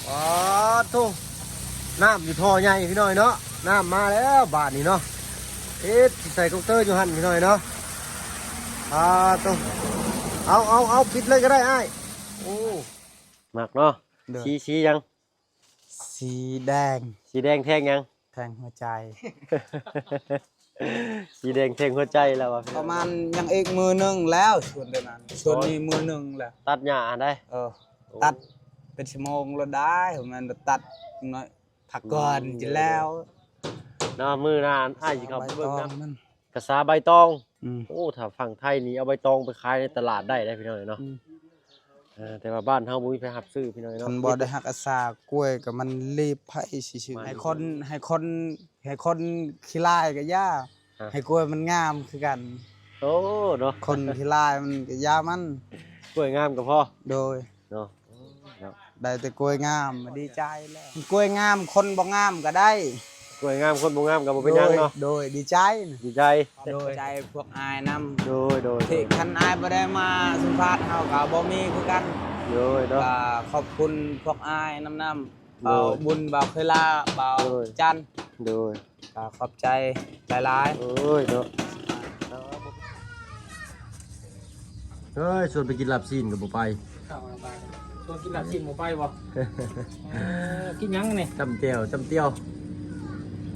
ປາດໂທ້ ນ້ຳຢູ່ທໍ່ໃຫຍ່ພີ່ນ້ອງເນາະ. ນ້ຳມາແລ້ວບາດນີ້ເນາະ. ເຮັດຊິໃສ່ກົກເຕີຢູ່ຫັ້ນພີ່ນ້ອງເນາະ. ປາດໂທ້ ເອົາ ເອົາ ເອົາ ປິດເລີຍກໍໄດ້ອ້າຍ. ໂອ້ ມັກເນາະ. ໂດຍ ສີ ສີຫຍັງ? ສີແດງ. ສີແດງແທງຫຍັງ? ແທງຫົວໃຈ. ສີແດງແທງຫົວໃຈແລ້ວວ່າ. ປະມານຍັງອີກມື້ໜຶ່ງແລ້ວ ສວນໂຕນັ້ນ ສວນນີ້ມື້ໜຶ່ງແລ້ວ. ຕັດຫຍ້າຫັ້ນໃດ? ເອີ ໂອ້ ຕັດເປັນຊົ່ວໂມງໂລດໄດ້ ບໍ່ແມ່ນວ່າຕັດໜ້ອຍ ພັກກ່ອນ ອືມ ຊິແລ້ວເນາະ. ມື້ໜ້າອ້າຍຊິເຂົ້າໄປເບິ່ງນຳ ກະສາໃບຕອງ. ອືມ ໂອ້ ຖ້າຝັ່ງໄທນີ້ເອົາໃບຕອງໄປຂາຍໃນຕະຫຼາດໄດ້ເດ້ພີ່ນ້ອງເນາະ. ອືມ ເອີ ແຕ່ວ່າບ້ານເຮົາບໍ່ມີໃຜຮັບຊື້ພີ່ນ້ອງເນາະ. ຄັນບໍ່ໄດ້ຮັກອາສາກ້ວຍກໍມັນລີບໃຜຊິຊື້. ໃຫ້ຄົນ ໃຫ້ຄົນ ໃຫ້ຄົນຂີ້ລ້າຍກໍຢ່າ ຮະ ໃຫ້ກ້ວຍມັນງາມຄືກັນ. ໂອ້ ເນາະ ຄົນຂີ້ລ້າຍມັນກໍຢ່າມັນ ກ້ວຍງາມກໍພໍ. ໂດຍ ເນາະ ເນາະ ໄດ້ແຕ່ກ້ວຍງາມ ດີໃຈແລ້ວ. ກ້ວຍງາມ ຄົນບໍ່ງາມກໍໄດ້. ກ້ວຍງາມ ຄົນບໍ່ງາມກໍບໍ່ເປັນຫຍັງເນາະ. ໂດຍ ໂດຍ ດີໃຈ ດີໃຈ. ໂດຍ ໃຈພວກອ້າຍນຳ. ໂດຍ ໂດຍ ທີ່ຄັນອ້າຍບໍ່ໄດ້ມາສຳພາດເຮົາກໍບໍ່ມີຄືກັນ. ໂດຍ ເນາະ ກໍຂອບຄຸນພວກອ້າຍນຳ ນຳ ໂດຍ ບ່າວບຸນ ບ່າວເຄີຍລາ ບ່າວ ໂດຍ ຈັນ. ໂດຍ ກໍຂອບໃຈຫຼາຍໆ. ໂອ້ຍ ເນາະ ເອີຍ ຊວນໄປກິນລາບຊີ້ນກໍບໍ່ໄປ. ຊວນກິນລາບຊີ້ນບໍ່ໄປບໍ່? ເອີ ກິນຫຍັງນີ້? ຈ້ຳແຈ່ວ ຈ້ຳຕຽວ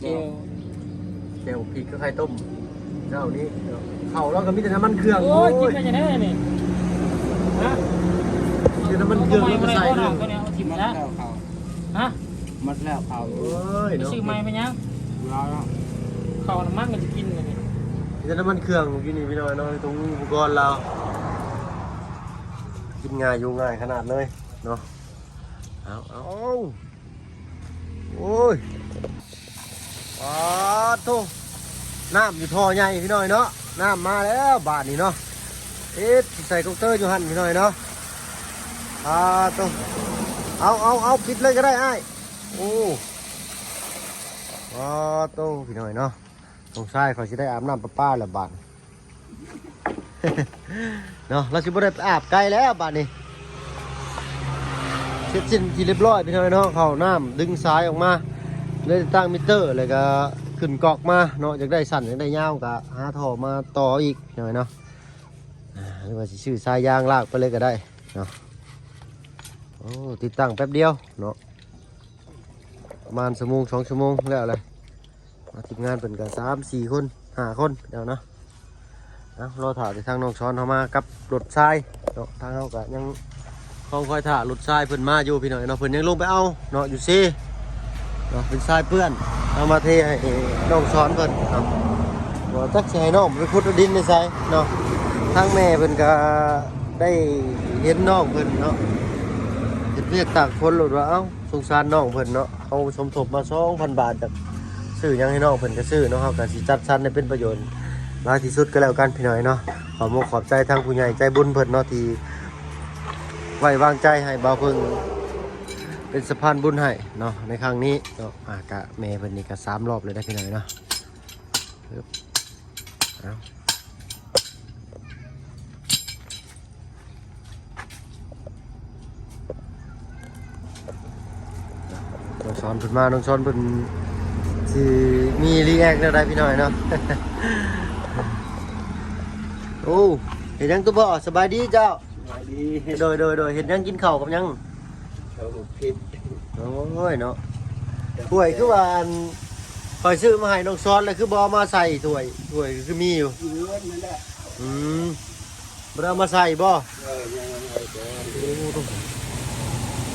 ແຈ່ວ ແຈ່ວພິກກັບໄຂ່ຕົ້ມ. ເຈົ້ານີ້ເຂົ້າລາວກໍມີແຕ່ນ້ຳມັນເຄື່ອງ. ໂອ້ຍ ໂອ້ຍ ກິນໄປຈັ່ງໃດນີ້? ຮະ ມີແຕ່ນ້ຳມັນເຄື່ອງ ເອົາ ແລ້ວກໍໃສ່ ເອົາ ເອົາຖິ້ມແລ້ວ. ຮະ ໝົດແລ້ວເຂົ້າ. ໂອ້ຍ ໄປ ເນາະ ຊື້ໃໝ່ໄປຫຍັງ? ເຂົ້ານ້ຳມັນກໍຊິກິນບັດນີ້. ມີແຕ່ນ້ຳມັນເຄື່ອງກິນນີ້ພີ່ນ້ອງເນາະ. ຕົງອຸປະກອນລາວ ກິນງ່າຍຢູ່ງ່າຍຂະໜາດເລີຍເນາະ. ເອົາ ເອົາ ໂອ້ຍ ປາດໂທ້ ນ້ຳຢູ່ທໍ່ໃຫຍ່ພີ່ນ້ອງເນາະ. ນ້ຳມາແລ້ວບາດນີ້ເນາະ. ເຮັດຊິໃສ່ກົກເຕີຢູ່ຫັ້ນພີ່ນ້ອງເນາະ. ປາດໂທ້ ເອົາ ເອົາ ເອົາ ປິດເລີຍກໍໄດ້ອ້າຍ. ໂອ້ ປາດໂທ້ ພີ່ນ້ອງເນາະ. ນ້ອງຊາຍຂ້ອຍຊິໄດ້ອາບນ້ຳປະປາແລ້ວບາດ ເນາະ. ລາວຊິບໍ່ໄດ້ໄປອາບໄກແລ້ວບາດນີ້. ເສັດສິ້ນທີ່ຮຽບຮ້ອຍພີ່ນ້ອງເນາະ. ເຂົ້ານ້ຳດຶງສາຍອອກມາ ເລີຍຕັ້ງມິເຕີ ແລ້ວກໍຂຶ້ນກອກມາເນາະ. ຢາກໄດ້ສັ້ນ ຢາກໄດ້ຍາວ ກໍຫາທໍ່ມາຕໍ່ອີກພີ່ນ້ອງເນາະ. ອ່າ ຫຼືວ່າຊິຊື້ສາຍຢາງລາກໄປເລີຍກໍໄດ້ເນາະ. ໂອ້ ຕິດຕັ້ງແປັບດຽວເນາະ ປະມານຊົ່ວໂມງ ສອງຊົ່ວໂມງແລ້ວແຫຼະ. ມາທີມງານເພິ່ນກໍສາມສີ່ຄົນ ຫ້າຄົນແລ້ວເນາະ. ເອົາ ລໍຖ້າແຕ່ທາງນ້ອງສອນເຮົາມາກັບລົດຊາຍເນາະ. ທາງເຮົາກໍຍັງຄອງຄອຍຖ້າລົດຊາຍເພິ່ນມາຢູ່ພີ່ນ້ອງເນາະ. ເພິ່ນຍັງລົງໄປເອົາເນາະ ຢູ່ເຊເນາະ. ເປັນຊາຍເປື້ອນ ເອົາມາເທໃຫ້ນ້ອງສອນເພິ່ນເນາະ. ບໍ່ຈັກຊິໃຫ້ນ້ອງໄປຂຸດເອົາດິນໃນໃສເນາະ. ທາງແມ່ເພິ່ນກໍໄດ້ເຫັນນ້ອງເພິ່ນເນາະ ເຮັດວຽກຕາກຝົນ ໂລດວ່າ ເອົ້າ ສົງສານນ້ອງເພິ່ນເນາະ. ເຮົາສົມທົບມາສອງພັນບາດ ຈາກຊື້ຫຍັງໃຫ້ນ້ອງເພິ່ນກໍຊື້ເນາະ. ເຮົາກໍຊິຈັດສັນໃຫ້ເປັນປະໂຫຍດຫຼາຍທີ່ສຸດກໍແລ້ວກັນພີ່ນ້ອງເນາະ. ຂໍມຸກຂອບໃຈທາງຜູ້ໃຫຍ່ໃຈບຸນເພິ່ນເນາະ ທີ່ໄວ້ວາງໃຈໃຫ້ບ່າວເພິ່ງເປັນສະພານບຸນໃຫ້ເນາະ ໃນຄັ້ງນີ້ເນາະ. ອ່າ ກະແມ່ເພິ່ນນີ້ກະສາມລອບແລ້ວເດ້ພີ່ນ້ອງເນາະ. ເອີບ ເອົາ ນ້ອງສອນເພິ່ນມາ ນ້ອງສອນເພິ່ນຊິມີຣີແອັກແນວໃດພີ່ນ້ອງເນາະ. ໂອ້ ເຮັດຫຍັງຕຸບໍ່? ສະບາຍດີເຈົ້າ. ສະບາຍດີ. ໂດຍ ໂດຍ ໂດຍ. ເຮັດຫຍັງ? ກິນເຂົ້າກັບຫຍັງ? ເຂົ້າໝາກພິດ. ໂອ້ຍເນາະ ຖ້ວຍຄືວ່າອັນ ຂ້ອຍຊື້ມາໃຫ້ນ້ອງສອນ ແລ້ວຄືບໍ່ເອົາມາໃສ່ຖ້ວຍ? ຖ້ວຍຄືມີຢູ່ ຢູ່ເຮືອນນັ້ນແຫຼະ. ອືມ ບໍ່ໄດ້ເອົາມາໃສ່ບໍ່? ເອີ ຍັງບໍ່ໄດ້ໃສ່. ໂອ້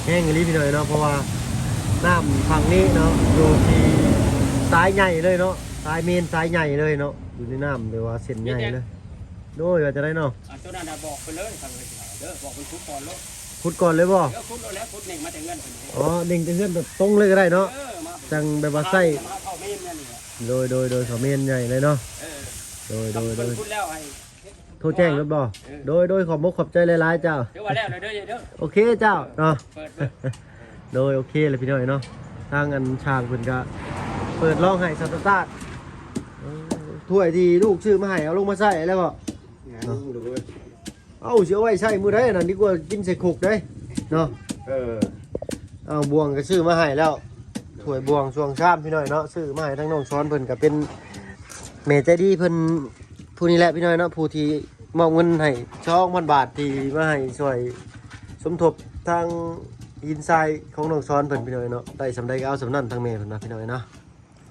ແຮງອີ່ຫຼີພີ່ນ້ອງເນາະ ເພາະວ່ານ້ຳຝັ່ງນີ້ເນາະ ຢູ່ທີ່ສາຍໃຫຍ່ເລີຍເນາະ ສາຍເມນສາຍໃຫຍ່ເລີຍເນາະ ຢູ່ໃນນ້ຳ ແບບວ່າເສັ້ນໃຫຍ່ເລີຍ. ໂດຍ ວ່າຈັ່ງໃດເນາະ? ອ່າ ໂຕນັ້ນນະ ບອກເພິ່ນເລີຍ ທາງເພິ່ນເນາະ ເດີ ບອກເພິ່ນຂຸດກ່ອນໂລດ. ຂຸດກ່ອນເລີຍບໍ່? ເອີ ຂຸດໂລດແລ້ວ ຂຸດເໜັງມາແຕ່ເຮືອນເພິ່ນ. ອໍ ເໜັງແຕ່ເຮືອນແບບຕົງເລີຍກໍໄດ້ເນາະ. ເອີ ມາ ຈັ່ງແບບວ່າໃສ່ ມາເຂົ້າເມນແມ່ນນີ້ແຫຼະ. ໂດຍ ໂດຍ ໂດຍ ເຂົ້າເມນໃຫຍ່ເລີຍເນາະ. ເອີ ໂດຍ ໂດຍ ໂດຍ ເພິ່ນຂຸດແລ້ວໃຫ້ ໂທແຈ້ງໂລດບໍ່? ເອີ ໂດຍ ໂດຍ ຂອບມຸກຂອບໃຈຫຼາຍໆເຈົ້າ. ຖືວ່າແລ້ວເດີ ເດີ ໂອເຄເຈົ້າເນາະ. ເປີດ ເປີດ ໂດຍ ໂອເຄແລ້ວພີ່ນ້ອງເນາະ. ທາງອັນຊ່າງເພິ່ນກະເປີດລອງໃຫ້ສະຕາດໆ. ໂອ້ ຖ້ວຍທີ່ລູກຊື້ມາໃຫ້ ເອົາລົງມາໃສ່ແລ້ວບໍ່? ເອົາ ຊິເອົາໄວ້ໃຊ້ມື້ໃດນັ້ນ ດີກວ່າກິນໃສ່ຄົກເດ້ເນາະ. ເອີ ໂ ເອົາ ບ່ວງກໍຊື້ມາໃຫ້ແລ້ວ ຖ້ວຍ ບ່ວງ ຊ່ວງຊາມ ພີ່ນ້ອງເນາະ ຊື້ມາໃຫ້ທາງນ້ອງສອນເພິ່ນ ກໍເປັນແມ່ໃຈດີເພິ່ນຜູ້ນີ້ແຫຼະ ພີ່ນ້ອງເນາະ ຜູ້ທີ່ມອບເງິນໃຫ້ສອງພັນບາດ ທີ່ມາໃຫ້ຊ່ວຍສົມທົບທາງຫີນຊາຍຂອງນ້ອງສອນເພິ່ນ ພີ່ນ້ອງເນາະ ໄດ້ສ່ຳໃດກໍເອົາສ່ຳນັ້ນ ທາງແມ່ເພິ່ນວ່າ ພີ່ນ້ອງເນາະ.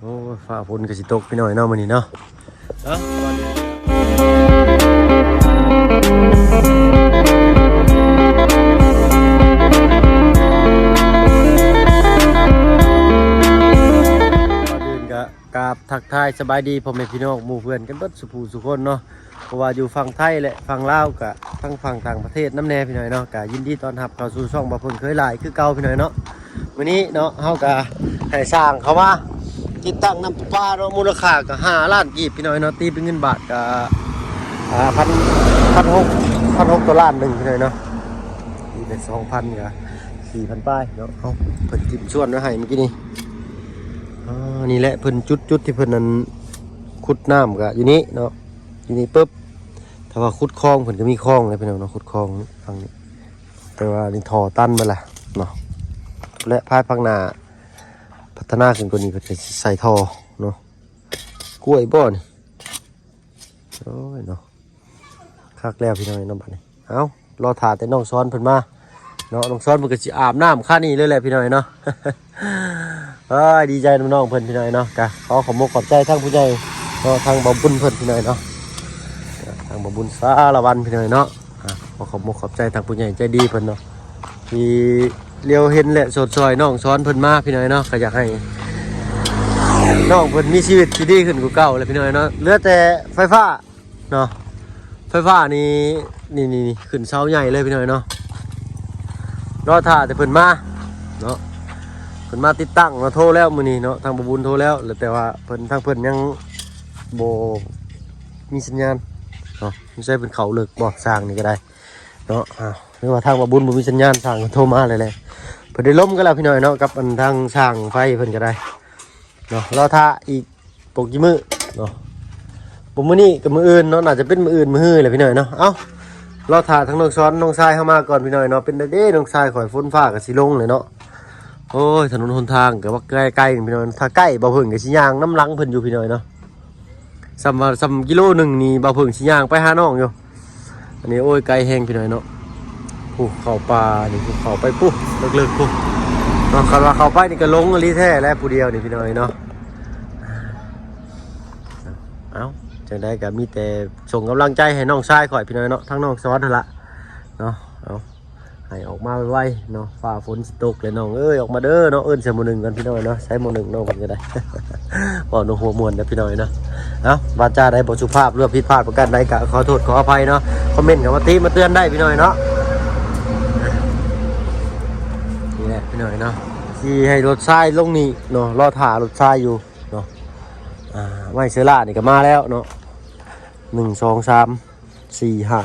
ໂອ້ຍ ຟ້າຝົນກໍຊິຕົກ ພີ່ນ້ອງເນາະ ມື້ນີ້ເນາະ. ເນາະ ກ່ອນອື່ນກໍກາບທັກທາຍສະບາຍດີພໍ່ແມ່ພີ່ນ້ອງໝູ່ເພື່ອນກັນເບິດສູ່ຜູ້ສູ່ຄົນເນາະ ບໍ່ວ່າຢູ່ຝັ່ງໄທ ແລະ ຝັ່ງລາວ ກະທັງຝັ່ງຕ່າງປະເທດນຳແດ່ ພີ່ນ້ອງເນາະ. ກະຍິນດີຕ້ອນຮັບເຂົ້າສູ່ຊ່ອງບ່າວເພິ່ງເຄີຍຫຼາຍຄືເກົ່າ ພີ່ນ້ອງເນາະ. ມື້ນີ້ເນາະ ເຮົາກະໃຫ້ຊ່າງເຂົ້າມາຕິດຕັ້ງນ້ຳປະປາເນາະ ມູນລະຄ່າກໍຫ້າລ້ານກີບ ພີ່ນ້ອງເນາະ ຕີເປັນເງິນບາດກໍ ອ່າ ພັນ ພັນຫົກ ພັນຫົກຕໍ່ລ້ານໜຶ່ງ ພີ່ນ້ອງເນາະ ຕີເປັນສອງພັນກໍສີ່ພັນປາຍເນາະ. ເອົາ ເພິ່ນຖິ້ມຊວນໄວ້ໃຫ້ມື້ກີ້ນີ້. ອ່າ ນີ້ແຫຼະ ເພິ່ນຈຸດ ຈຸດທີ່ເພິ່ນນັ້ນຂຸດນ້ຳກໍຢູ່ນີ້ເນາະ ຢູ່ນີ້ປຶບ. ຖ້າວ່າຂຸດຄອງ ເພິ່ນກໍມີຄອງແຫຼະ ພີ່ນ້ອງເນາະ ຂຸດຄອງຝັ່ງນີ້ ແຕ່ວ່ານີ້ທໍ່ຕັນເບິດລະເນາະ ແລະ ພາຍພາກໜ້າພັດທະນາຂຶ້ນກວ່ານີ້ ເພິ່ນກໍຊິໃສ່ທໍ່ເນາະ. ກ້ວຍບໍ່ນີ້? ໂອ້ຍເນາະ ຄັກແລ້ວ ພີ່ນ້ອງເນາະ ບັດນີ້. ເອົ້າ ລໍຖ້າແຕ່ນ້ອງສອນເພິ່ນມາເນາະ ນ້ອງສອນເພິ່ນກໍຊິອາບນ້ຳຄານີ້ເລີຍແຫຼະ ພີ່ນ້ອງເນາະ. ເອີຍ ດີໃຈນຳນ້ອງເພິ່ນ ພີ່ນ້ອງເນາະ. ກະຂໍຂອບມຸກຂອບໃຈທາງຜູ້ໃຫຍ່ເນາະ ທາງບ່າວບຸນເພິ່ນ ພີ່ນ້ອງເນາະ ທາງບ່າວບຸນສາລະວັນ ພີ່ນ້ອງເນາະ. ອ່າ ຂໍຂອບມຸກຂອບໃຈທາງຜູ້ໃຫຍ່ໃຈດີເພິ່ນເນາະ ທີ່ຫຼຽວເຫັນ ແລະ ຊົດຊ່ອຍນ້ອງສອນເພິ່ນມາ ພີ່ນ້ອງເນາະ. ກໍຢາກໃຫ້ນ້ອງເພິ່ນມີຊີວິດທີ່ດີຂຶ້ນກວ່າເກົ່າແຫຼະ ພີ່ນ້ອງເນາະ. ເຫຼືອແຕ່ໄຟຟ້າ ເນາະ ໄຟຟ້ານີ້ ນີ້ໆໆ ຂຶ້ນເສົາໃຫຍ່ເລີຍ ພີ່ນ້ອງເນາະ. ລໍຖ້າແຕ່ເພິ່ນມາເນາະ ເພິ່ນມາຕິດຕັ້ງເນາະ. ໂທແລ້ວມື້ນີ້ເນາະ ທາງບ່າວບຸນໂທແລ້ວ ແຕ່ວ່າເພິ່ນ ທາງເພິ່ນຍັງບໍ່ມີສັນຍານເນາະ. ສົງໄສເພິ່ນເຂົ້າເລິກບໍ່ ຊ່າງນີ້ກໍໄດ້ເນາະ. ອ່າ ຫຼືວ່າທາງບ່າວບຸນບໍ່ມີສັນຍານ ຊ່າງເພິ່ນໂທມາແລ້ວແຫຼະ. ເພິ່ນໄດ້ລົມກັນແລ້ວ ພີ່ນ້ອງເນາະ ກັບອັນທາງຊ່າງໄຟເພິ່ນກໍໄດ້ ເນາະ. ລໍຖ້າອີກບໍ່ກີ້ມື້ເນາະ ບໍ່ມື້ນີ້ກໍມື້ອື່ນເນາະ ໜ້າຈະເປັນມື້ອື່ນມື້ຮືແຫຼະ ພີ່ນ້ອງເນາະ. ເອົ້າ ລໍຖ້າທາງນ້ອງສອນ ນ້ອງຊາຍເຮົາມາກ່ອນ ພີ່ນ້ອງເນາະ. ເປັນໃດເດ້ນ້ອງຊາຍຂ້ອຍ ຝົນຟ້າກໍຊິລົງແລ້ວເນາະ. ໂອ້ຍ ຖະໜົນຫົນທາງກໍວ່າໄກໆ ພີ່ນ້ອງ. ຖ້າໃກ້ບ່າວເພິ່ງກໍຊິຍ່າງນຳຫຼັງເພິ່ນຢູ່ ພີ່ນ້ອງເນາະ. ສ່ຳວ່າ ສ່ຳກິໂລໜຶ່ງນີ້ ບ່າວເພິ່ງຊິຍ່າງໄປຫານ້ອງຢູ່. ອັນນີ້ ໂອ້ຍ ໄກແຮງ ພີ່ນ້ອງເນາະ. ຜູ້ເຂົ້າປ່ານີ້ ຜູ້ເຂົ້າໄປພຸ້ນ ເລິກໆ ພຸ້ນເນາະ. ຄັນວ່າເຂົ້າໄປນີ້ກໍຫຼົງອີ່ຫຼີແທ້ແຫຼະ ຜູ້ດຽວນີ້ ພີ່ນ້ອງເນາະ. ເອົ້າ ຈັ່ງໃດກໍມີແຕ່ສົ່ງກຳລັງໃຈໃຫ້ນ້ອງຊາຍຂ້ອຍ ພີ່ນ້ອງເນາະ ທາງນ້ອງສອນຫັ້ນລະເນາະ. ເອົາ ໃຫ້ອອກມາໄວໆເນາະ ຟ້າຝົນຊິຕົກແລ້ວນ້ອງເອີຍ. ອອກມາເດີເນາະ ເອີ້ນໃສ່ໝໍ້ໜຶ່ງກ່ອນ ພີ່ນ້ອງເນາະ ໃສ່ໝໍ້ໜຶ່ງນ້ອງເພິ່ນກໍໄດ້. ເວົ້າໃນຫົວມ່ວນເດີ ພີ່ນ້ອງເນາະ. ເອົ້າ ວາຈາໃດບໍ່ສຸພາບ ຫຼືວ່າຜິດພາດປະການໃດ ກໍຂໍໂທດຂໍອະໄພເນາະ. ຄອມເມັນເຂົ້າມາຕິມາເຕືອນໄດ້ ພີ່ນ້ອງເນາະ. ນີ້ແຫຼະ ພີ່ນ້ອງເນາະ ຊິໃຫ້ລົດຊາຍລົງນີ້ເນາະ ລໍຖ້າລົດຊາຍຢູ່ເນາະ. ອ່າ ໄມ້ເຊີລານີ້ກໍມາແລ້ວເນາະ ໜຶ່ງ ສອງ ສາມ ສີ່ ຫ້າ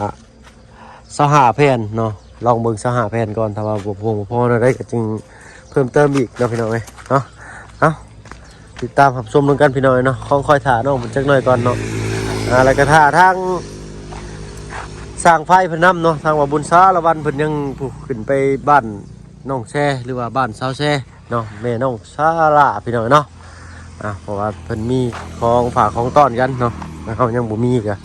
ຊາວຫ້າແຜ່ນເນາະ. ລອງເບິ່ງຊາວຫ້າແຜ່ນກ່ອນ ຖ້າວ່າບໍ່ພຽງພໍແນວໃດກໍຈຶ່ງເພີ່ມເຕີມອີກເນາະ ພີ່ນ້ອງເອີຍເນາະ. ເອົ້າ ຕິດຕາມຮັບຊົມນຳກັນ ພີ່ນ້ອງເນາະ. ຂອງຂ້ອຍຖ້ານ້ອງເພິ່ນຈັກໜ້ອຍກ່ອນເນາະ. ອ່າ ແລ້ວກໍຖ້າທາງຊ່າງໄຟເພິ່ນນຳເນາະ ທາງວ່າບຸນສາລະວັນເພິ່ນຍັງຜູ້ຂຶ້ນໄປບ້ານນ້ອງແຊ ຫຼືວ່າບ້ານສາວແຊເນາະ ແມ່ນ້ອງຊາລາ ພີ່ນ້ອງເນາະ. ອ່າ ເພາະວ່າເພິ່ນມີຂອງຝາກຂອງຕ້ອນກັນເນາະ ເຮົາຍັງບໍ່ມີກໍ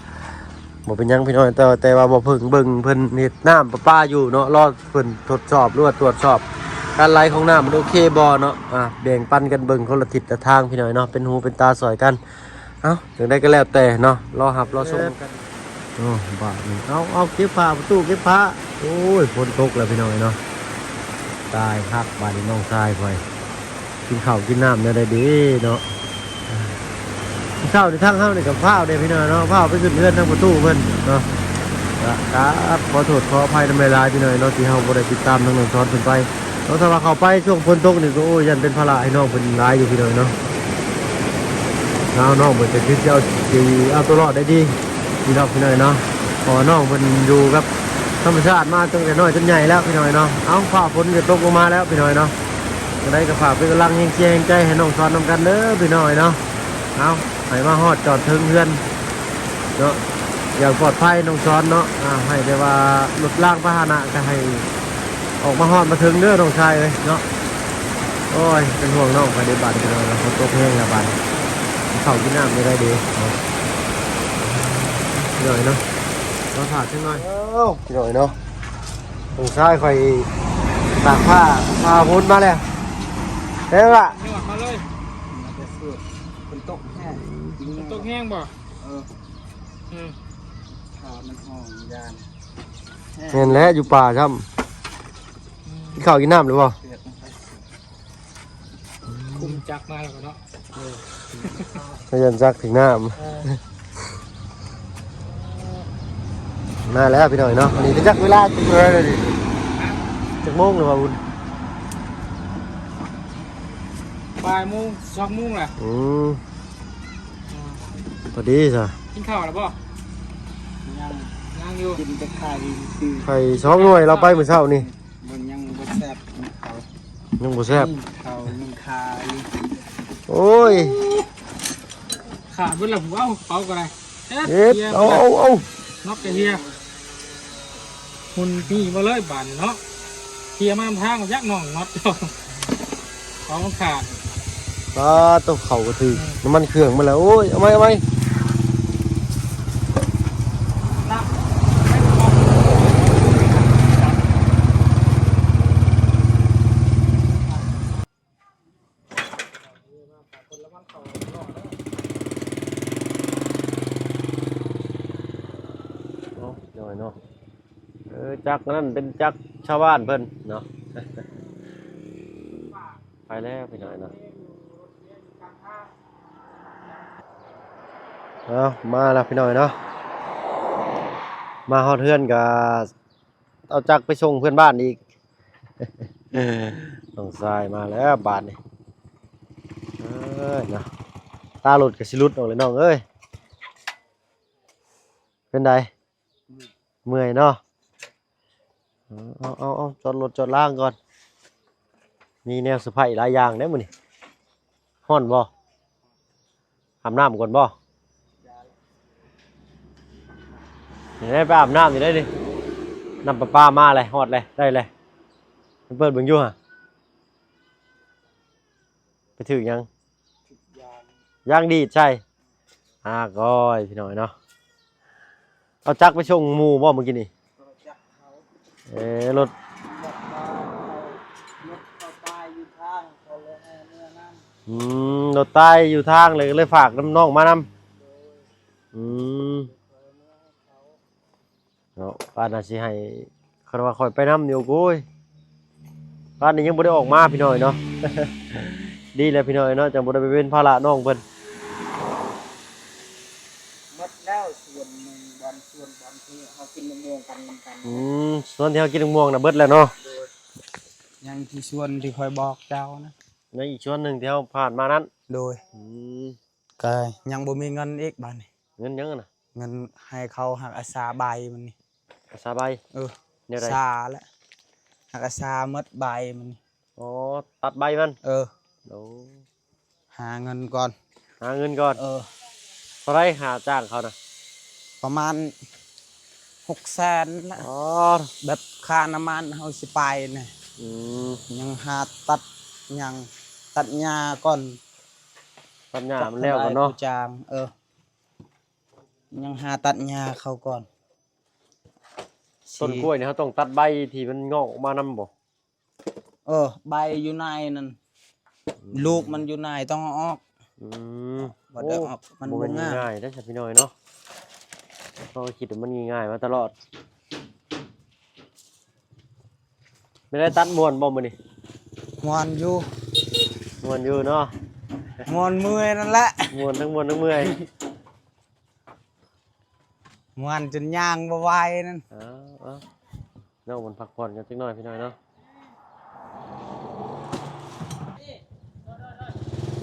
ບໍ່ເປັນຫຍັງ ພີ່ນ້ອງ. ແຕ່ ແຕ່ວ່າບໍ່ເພິ່ງເບິ່ງເພິ່ນເຮັດນ້ຳປະປາຢູ່ເນາະ ລໍເພິ່ນທົດສອບ ຫຼືວ່າຕວດສອບການໄຫຼຂອງນ້ຳມັນໂອເຄບໍ່ເນາະ. ອ່າ ແບ່ງປັນກັນເບິ່ງຄົນລະທິດລະທາງ ພີ່ນ້ອງເນາະ ເປັນຫູເປັນຕາຊ່ອຍກັນ. ເອົ້າ ຈັ່ງໃດກໍແລ້ວແຕ່ເນາະ ລໍຮັບລໍຊົມກັນ. ໂອ້ ບາດນີ້ ເອົາ ເອົາ ເກັບຜ້າ ປະຕູເກັບຜ້າ. ໂອ້ຍ ຝົນຕົກແລ້ວ ພີ່ນ້ອງເນາະ. ຕາຍຄັກ ບາດນີ້ນ້ອງຊາຍຂ້ອຍ ກິນເຂົ້າກິນນ້ຳແນວໃດເດເນາະ. ເຊົ້ານີ້ທາງເຮົານີ້ກໍຟ້າວເດ້ພີ່ນ້ອງເນາະ ຟ້າວໄປຂຶ້ນເຮືອນທາງປະຕູເພິ່ນເນາະ. ກະ ກະຂໍໂທດຂໍອະໄພນຳຫຼາຍໆ ພີ່ນ້ອງເນາະ ທີ່ເຮົາບໍ່ໄດ້ຕິດຕາມທາງນ້ອງສອນເພິ່ນໄປເນາະ. ຖ້າວ່າເຂົ້າໄປຊ່ວງຝົນຕົກນີ້ກໍ ໂອ້ຍ ຢ້ານເປັນພາລະໃຫ້ນ້ອງເພິ່ນຫຼາຍຢູ່ ພີ່ນ້ອງເນາະ. ແລ້ວນ້ອງເພິ່ນກໍຄືຊິເອົາ ຊິເອົາຕົວລອດໄດ້ດີຢູ່ດອກ ພີ່ນ້ອງເນາະ ເພາະວ່ານ້ອງເພິ່ນຢູ່ກັບທຳມະຊາດມາຕັ້ງແຕ່ນ້ອຍຈົນໃຫຍ່ແລ້ວ ພີ່ນ້ອງເນາະ. ເອົ້າ ຟ້າຝົນກໍຕົກລົງມາແລ້ວ ພີ່ນ້ອງເນາະ. ຈັ່ງໃດກໍຝາກເປັນກຳລັງແຮງເຊຍແຮງໃຈໃຫ້ນ້ອງສອນນຳກັນເດີ ພີ່ນ້ອງເອີຍເນາະ. ເອົ້າ ໃຫ້ມາຮອດຈອດເຖິງເຮືອນເນາະ ຢ່າງປອດໄພນ້ອງສອນເນາະ. ອ່າ ໃຫ້ແບບວ່າລົດລາງພາຫະນະກໍໃຫ້ອອກມາຮອດມາເຖິງເດີນ້ອງຊາຍເອີຍເນາະ. ໂອ້ຍ ເປັນຫ່ວງນ້ອງຂ້ອຍເດ້ບາດນີ້ ພີ່ນ້ອງເນາະ. ຝົນຕົກແຮງແລ້ວບາດນີ້ ເຂົ້າກິນນ້ຳໄດ້ເດ້ ເອົາ ພີ່ນ້ອງເນາະ. ລໍຖ້າຈັກໜ່ອຍ ເອົາ ພີ່ນ້ອງເນາະ. ນ້ອງຊາຍຂ້ອຍຕາກຜ້າ ຜ້າຝົນມາແລ້ວ ເອີ ວ່າ ຍອດມາເລີຍ. ມາແຕ່ສວນ ຝົນຕົກແຮງ ຝົນຕົກແຮງບໍ່? ເອີ ອືມ ຂ້າມັນຮ້ອງຢ້ານ. ແມ່ນແຫຼະ ຢູ່ປ່າຊ້ຳ. ອືມ ກິນເຂົ້າກິນນ້ຳແລ້ວບໍ່? ຄຸມຈັກມາແລ້ວກໍເນາະ. ເອີ ຂະຫຍັນຈັກຖືກນ້ຳ. ເອີ ມາແລ້ວພີ່ນ້ອງເນາະ. ອັນນີ້ກໍຈັກເວລາຈັກໂມງແລ້ວນີ້ ຈັກໂມງແລ້ວວ່າບຸນ? ບ່າຍໂມງ ສອງໂມງແຫຼະ. ອືມ ພໍດີຊະ. ກິນເຂົ້າແລ້ວບໍ່? ຍັງ ຍັງຢູ່ ກິນແຕ່ໄຂ່ຊື່ໆ. ໄຂ່ສອງໜ່ວຍ ລາວໄປມື້ເຊົ້ານີ້. ມັນຍັງບໍ່ແຊບ ເຂົ້າຍັງບໍ່ແຊບ ເຂົ້າຍັງຄາຢູ່. ໂອ້ຍ ຂາດເບິດລະ ເອົາ ເອົາກໍໄດ້. ເຮັດ ເຮັດ ເອົາ ເອົາ ເອົາ ນັບກະເຮຍ. ຫຸ່ນໜີມາເລີຍບາດນີ້ເນາະ. ເຄຍມານຳທາງຈັກໜ່ອງນັດ ເອົາມັນຂາດ. ປາດໂທ້ ເຂົ້າກໍຖືກ ອືມ ນ້ຳມັນເຄື່ອງມາແລ້ວ. ໂອ້ຍ ເອົາໃໝ່ ເອົາໃໝ່. ໂອ້ ນ້ອຍເນາະ. ເອີ ຈັກນັ້ນເປັນຈັກຊາວບ້ານເພິ່ນເນາະ. ໄປແລ້ວພີ່ນ້ອງເນາະ. ເອົາ ມາແລ້ວພີ່ນ້ອງເນາະ. ມາຮອດເຮືອນກໍ ເອົາຈັກໄປສົ່ງເພື່ອນບ້ານອີກ. ນ້ອງຊາຍມາແລ້ວບາດນີ້. ເອີຍເນາະ ຕາລົດກໍຊິຫຼຸດອອກແລ້ວນ້ອງເອີຍ. ເປັນໃດ? ເມື່ອຍເນາະ. ເອົາ ເອົາ ເອົາ ເອົາ ຈອດລົດຈອດລາງກ່ອນ. ມີແນວເຊີໄພຫຼາຍຢ່າງເດ້ມື້ນີ້. ຮ້ອນບໍ່? ອາບນ້ຳກ່ອນບໍ່? ນີ້ໄດ້ໄປອາບນ້ຳຢູ່ໄດ໋ນີ້. ນ້ຳປະປາມາແລ້ວ ຮອດແລ້ວ ໄດ້ແລ້ວ. ມັນເປີດເບິ່ງຢູ່ຫະ. ໄປຖືກຫຍັງ? ຖືກຢາງ ຢາງດີດໃສ່. ອາ ກ້ອຍ ພີ່ນ້ອງເນາະ. ເອົາຈັກໄປສົ່ງໝູ່ບໍ່ມື້ກີ້ນີ້? ເອົາຈັກເຂົາ. ເອີ ລົດ ລົດເຂົາ ລົດເຂົາຕາຍຢູ່ທາງ ເຂົາເລີຍໃຫ້ເມືອນຳ. ອືມ ລົດຕາຍຢູ່ທາງ ເລີຍ ເລີຍຝາກນຳນ້ອງມານຳ. ໂດຍ. ອືມ ເຂົາເລີຍໃຫ້ເມືອນຳ. ເນາະ ປານນາຊິໃຫ້ ຄັນວ່າຂ້ອຍໄປນຳນີ້ ໂອ້ຍ ປານນີ້ຍັງບໍ່ໄດ້ອອກມາພີ່ນ້ອງເນາະ. ດີແລ້ວພີ່ນ້ອງເນາະ ຈັ່ງບໍ່ໄດ້ໄປເປັນພາລະນ້ອງເພິ່ນ. ໝົດແລ້ວສວນໜຶ່ງ ບ່ອນສວນ ບ່ອນທີ່ເຮົາກິນໝາກມ່ວງກັນນຳກັນ. ອືມ ສວນທີ່ເຮົາກິນໝາກມ່ວງນະເບິດແລ້ວເນາະ. ໂດຍ. ຍັງທີ່ສວນທີ່ຂ້ອຍບອກເຈົ້ານະ ຍັງອີກສວນໜຶ່ງທີ່ເຮົາຜ່ານມານັ້ນ. ໂດຍ. ອືມ ກໍຍັງບໍ່ມີເງິນອີກບາດນີ້. ເງິນຫຍັງນະ? ເງິນໃຫ້ເຂົາຫັກອາສາໃບມັນນີ້. ອາສາໃບ? ເອີ ແນວໃດ? ສາແຫຼະ ຫັກອາສາໝົດໃບມັນນີ້. ອໍ ຕັດໃບມັນ? ເອີ. ໂອ້ ຫາເງິນກ່ອນ ຫາເງິນກ່ອນ. ເອີ. ເທົ່າໃດຄ່າຈ້າງເຂົານະ? ປະມານຫົກແສນລະ. ອໍ ແບບຄ່ານ້ຳມັນເຮົາຊິໄປນະ. ອືມ ຍັງຫາຕັດຫຍັງ ຕັດຫຍ້າກ່ອນ. ຕັດຫຍ້າມັນແລ້ວກ່ອນເນາະ. ຈ້າງ ເອີ. ຍັງຫາຕັດຫຍ້າເຂົາກ່ອນ. ຕົ້ນກ້ວຍນີ້ເຮົາຕ້ອງຕັດໃບທີ່ມັນງອກອອກມານຳບໍ່? ເອີ ໃບຢູ່ໃນນັ້ນ. ອືມ ລູກມັນຢູ່ໃນຕ້ອງເອົາອອກ. ອືມ ບໍ່ໄດ້ອອກ. ໂອ້ ມັນບໍ່ແມ່ນ ບໍ່ງ່າຍ ງ່າຍເດ້ຊະພີ່ນ້ອງເນາະ. ເຮົາຄິດວ່າມັນງ່າຍໆມາຕະຫຼອດ. ແມ່ນໄດ້ຕັດມ່ວນບໍ່ມື້ນີ້? ມ່ວນຢູ່ ມ່ວນຢູ່ເນາະ. ມ່ວນເມື່ອຍນັ້ນແຫຼະ ມ່ວນທັງມ່ວນທັງເມື່ອຍ. ມ່ວນຈົນຍ່າງບໍ່ໄຫວນັ້ນ. ເອົາ ເອົາ ນ້ອງມັນພັກຜ່ອນກັນຈັກໜ້ອຍພີ່ນ້ອງເນາະ.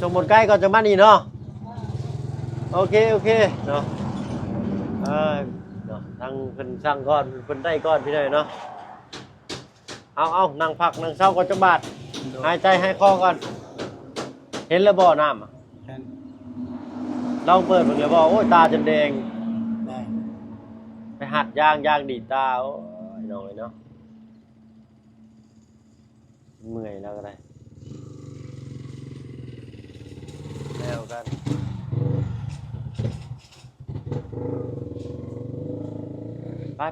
ສົ່ງໝົດໃກ້ກ່ອນຈັ່ງມານີ້ເນາະ. ໂອເຄ ໂອເຄເນາະ. ເອີ ເນາະ ທາງເພິ່ນສັ່ງກ່ອນ ເພິ່ນໄດ້ກ່ອນພີ່ນ້ອງເນາະ. ເອົາ ເອົາ ນັ່ງພັກນັ່ງເຊົາກ່ອນຈັກບາດ. ໂດຍ. ຫາຍໃຈຫາຍຄໍກ່ອນ. ເຫັນແລ້ວບໍ່ນ້ຳ? ເຫັນ. ລອງເປີດເບິ່ງແລ້ວບໍ່? ໂອ້ຍ ຕາຈົນແດງ. ໄດ້. ໄປຫັດຢາງ ຢາງດີດຕາ. ໂອ້ຍ ນ້ອງເອີຍເນາະ. ເມື່ອຍແລ້ວກໍໄດ້. ໄປ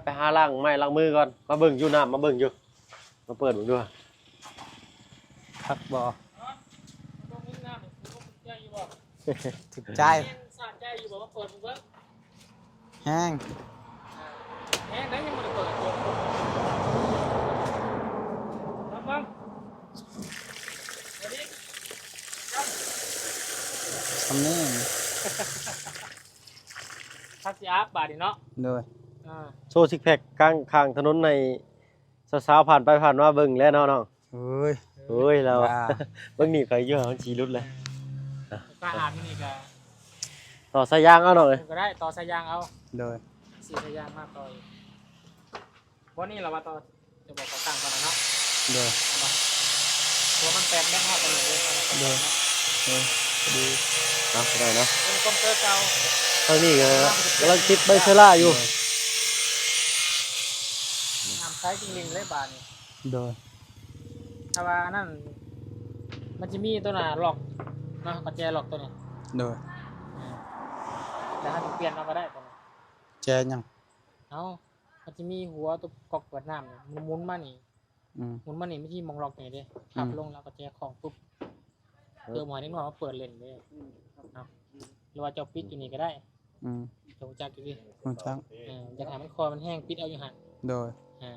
ໄປຫາລ້າງໄມ້ລ້າງມືກ່ອນ. ມາເບິ່ງຢູ່ ນ້ຳມາເບິ່ງຢູ່ ມາເປີດເບິ່ງດູ ຄັກບໍ່? ຖືກໃຈ ສະໃຈຢູ່ບໍ່? ມາເປີດເບິ່ງ. ແຮງ ແຮງໄດ໋ ຍັງບໍ່ໄດ້ເປີດຢູ່. ລອງເບິ່ງ ຊຳນີ້ ຄັກຊິອາບບາດນີ້ເນາະ. ໂດຍ ອ່າ ໂຊຊິກແພັກກາງຂ້າງຖະໜົນໃຫ້ ສາວໆ ຜ່ານໄປຜ່ານມາເບິ່ງແຫຼະເນາະນ້ອງ. ໂອ້ຍ ໂອ້ຍ ລາວ ບ້າ ເບິ່ງນີ້ຂ້ອຍຢູ່ ມັນຊິຫຼຸດແລ້ວ. ກະອາບຢູ່ນີ້ກະ ຕໍ່ສາຍຢາງເອົານ້ອງເອີຍ. ກໍໄດ້ ຕໍ່ສາຍຢາງເອົາ. ໂດຍ ຊື້ສາຍຢາງມາຕໍ່ອີກ. ບໍ່ນີ້ລະວ່າຕໍ່ ຈະບອກເຂົາຕັ້ງກ່ອນນະເນາະ. ໂດຍ ເອົາບໍ່ ເພາະວ່າມັນແປດແມັດຮອດໄປເລີຍເດ້. ໂດຍ ເອີ ພໍດີ ເອົາ ໄດ້ເນາະ. ເປັນຄອມເຕີເກົ່າ ທາງນີ້ກໍກຳລັງຕິດໃບເຊີລາຢູ່. ໂດຍ ນ້ຳໃສຈິ່ງລິນເລີຍບາດນີ້. ໂດຍ ຖ້າວ່າອັນນັ້ນ ມັນຈະມີຕົວໜ້າລັອກເນາະ ກະແຈລັອກຕົວນີ້. ໂດຍ ເອີ ແຕ່ເຮົາຈະປ່ຽນເອົາກໍໄດ້ຕົວນີ້. ແຈຫຍັງ? ເອົາ ມັນຈະມີຫົວຕົວກອກເປີດນ້ຳນີ້ ມັນໝູນມານີ້ ອືມ ໝູນມານີ້ ມັນຊິມີໝ່ອງລັອກນີ້ເດ້. ອືມ ພັບລົງແລ້ວກໍແຈຄ້ອງປຶບ ເອີ ເພື່ອບໍ່ໃຫ້ເດັກນ້ອຍມາເປີດຫຼິ້ນເດ້. ເອົາ ຫຼືວ່າເຈົ້າປິດຢູ່ນີ້ກໍໄດ້. ອືມ ເຈົ້າຮູ້ຈັກຢູ່ຕິ? ຮູ້ຈັກ. ເອີ ຢາກໃຫ້ມັນຄ່ອຍມັນແຮງ ປິດເອົາຢູ່ຫັ້ນ. ໂດຍ ເອີ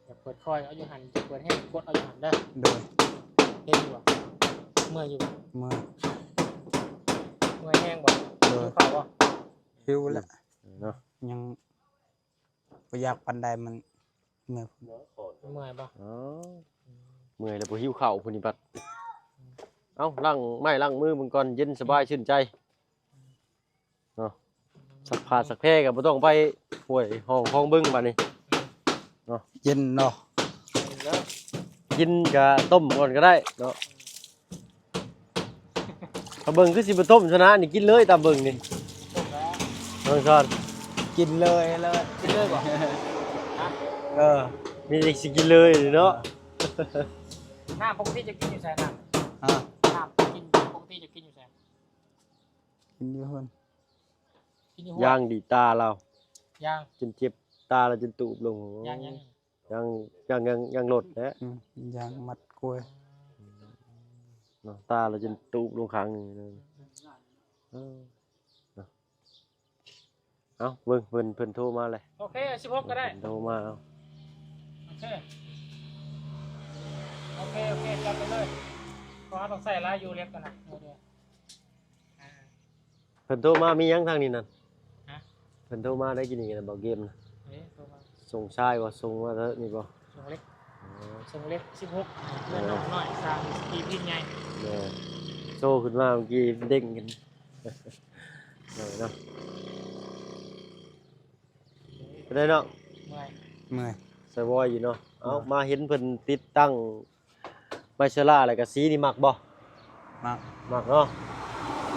ຢາກເປີດຄ່ອຍເອົາຢູ່ຫັ້ນ ຢາກເປີດແຮງກົດເອົາຢູ່ຫັ້ນເດີ. ໂດຍ ເຫັນຢູ່ບໍ່? ເມື່ອຍຢູ່ບໍ່? ເມື່ອຍ. ເມື່ອຍແຮງບໍ່? ໂດຍ ຫິວເຂົ້າບໍ່? ຫິວແລ້ວເນາະ ຍັງ ບໍ່ຢາກປານໃດ ມັນເມື່ອຍ. ເມື່ອຍບໍ່? ອໍ ເມື່ອຍແລ້ວບໍ່ຫິວເຂົ້າພຸ້ນນີ້ບັດ. ເອົ້າ ລ້າງໄມ້ລ້າງມືເບິ່ງກ່ອນ ເຢັນສະບາຍຊື່ນໃຈເນາະ. ຊັກຜ້າຊັກແພກໍບໍ່ຕ້ອງໄປຫ້ວຍຫ້ອງຄອງເບິ່ງບັດນີ້ເນາະ. ເຢັນເນາະ ກິນກະຕົ້ມກ່ອນກໍໄດ້ເນາະ. ຖ້າເບິ່ງຄືຊິບໍ່ຕົ້ມຊະນະ ນີ້ກິນເລີຍຕາມເບິ່ງນີ້. ຕົ້ມແລ້ວ ນ້ອງຊອນ ກິນເລີຍ ເລີຍ ກິນເລີຍບໍ່? ຮະ? ເອີ ມີແຕ່ຊິກິນເລີຍເນາະ. ນ້ຳປົກກະຕິຈະກິນຢູ່ໃສນ້ຳ? ຮະ? ນ້ຳກິນປົກກະຕິຈະກິນຢູ່ໃສ? ກິນຢູ່ເຮືອນ ກິນຢູ່ເຮືອນ. ຢ່າງດີຕາລາວ ຢ່າງ ຈົນເຈັບຕາລາວຈົນຕູບລົງ. ຢ່າງຫຍັງ? ຢ່າງ ຢ່າງ ຢ່າງ ຢ່າງລົດແຫຼະ. ອືມ ຢ່າງມັດກ້ວຍເນາະ ຕາລາວຈົນຕູບລົງຂ້າງໜຶ່ງເລີຍ. ເອີ ເນາະ ເອົ້າ ເບິ່ງເພິ່ນ ເພິ່ນໂທມາແລ້ວ. ໂອເຄ ສິບຫົກກໍໄດ້ ເພິ່ນໂທມາ. ເອົ້າ ໂອເຄ ໂອເຄ ໂອເຄ ຈັດໄປເລີຍ ເພາະເຮົາຕ້ອງໃຊ້ຫຼາຍຢູ່ເຫຼັກກັນນະ. ເພິ່ນໂທມາ ມີຫຍັງທາງນີ້ນັ້ນ? ຮະ? ເພິ່ນໂທມາໄດ້ກິນນີ້ນະ ເບົາເກມນະ. ເອີ ໂທມາ ສົ່ງຊາຍບໍ່? ສົ່ງມາເຖິງນີ້ບໍ່? ສົ່ງເຫຼັກ ອໍ ສົ່ງເຫຼັກສິບຫົກ ເອີ ເຮືອນນ້ອງນ້ອຍ ສ້າງທີ່ພິນໃຫຍ່. ແມ່ນ ໂຊຂຶ້ນມາເມື່ອກີ້ເດ້ງຂຶ້ນເນາະ. ເປັນໄດເນາະ? ເມື່ອຍ ເມື່ອຍ ໃສ່ວອຍຢູ່ເນາະ. ເອົ້າ ເມື່ອຍ ມາເຫັນເພິ່ນຕິດຕັ້ງ ໄມເຊີລາ ແລ້ວກະສີນີ້ມັກບໍ່? ມັກ ມັກເນາະ.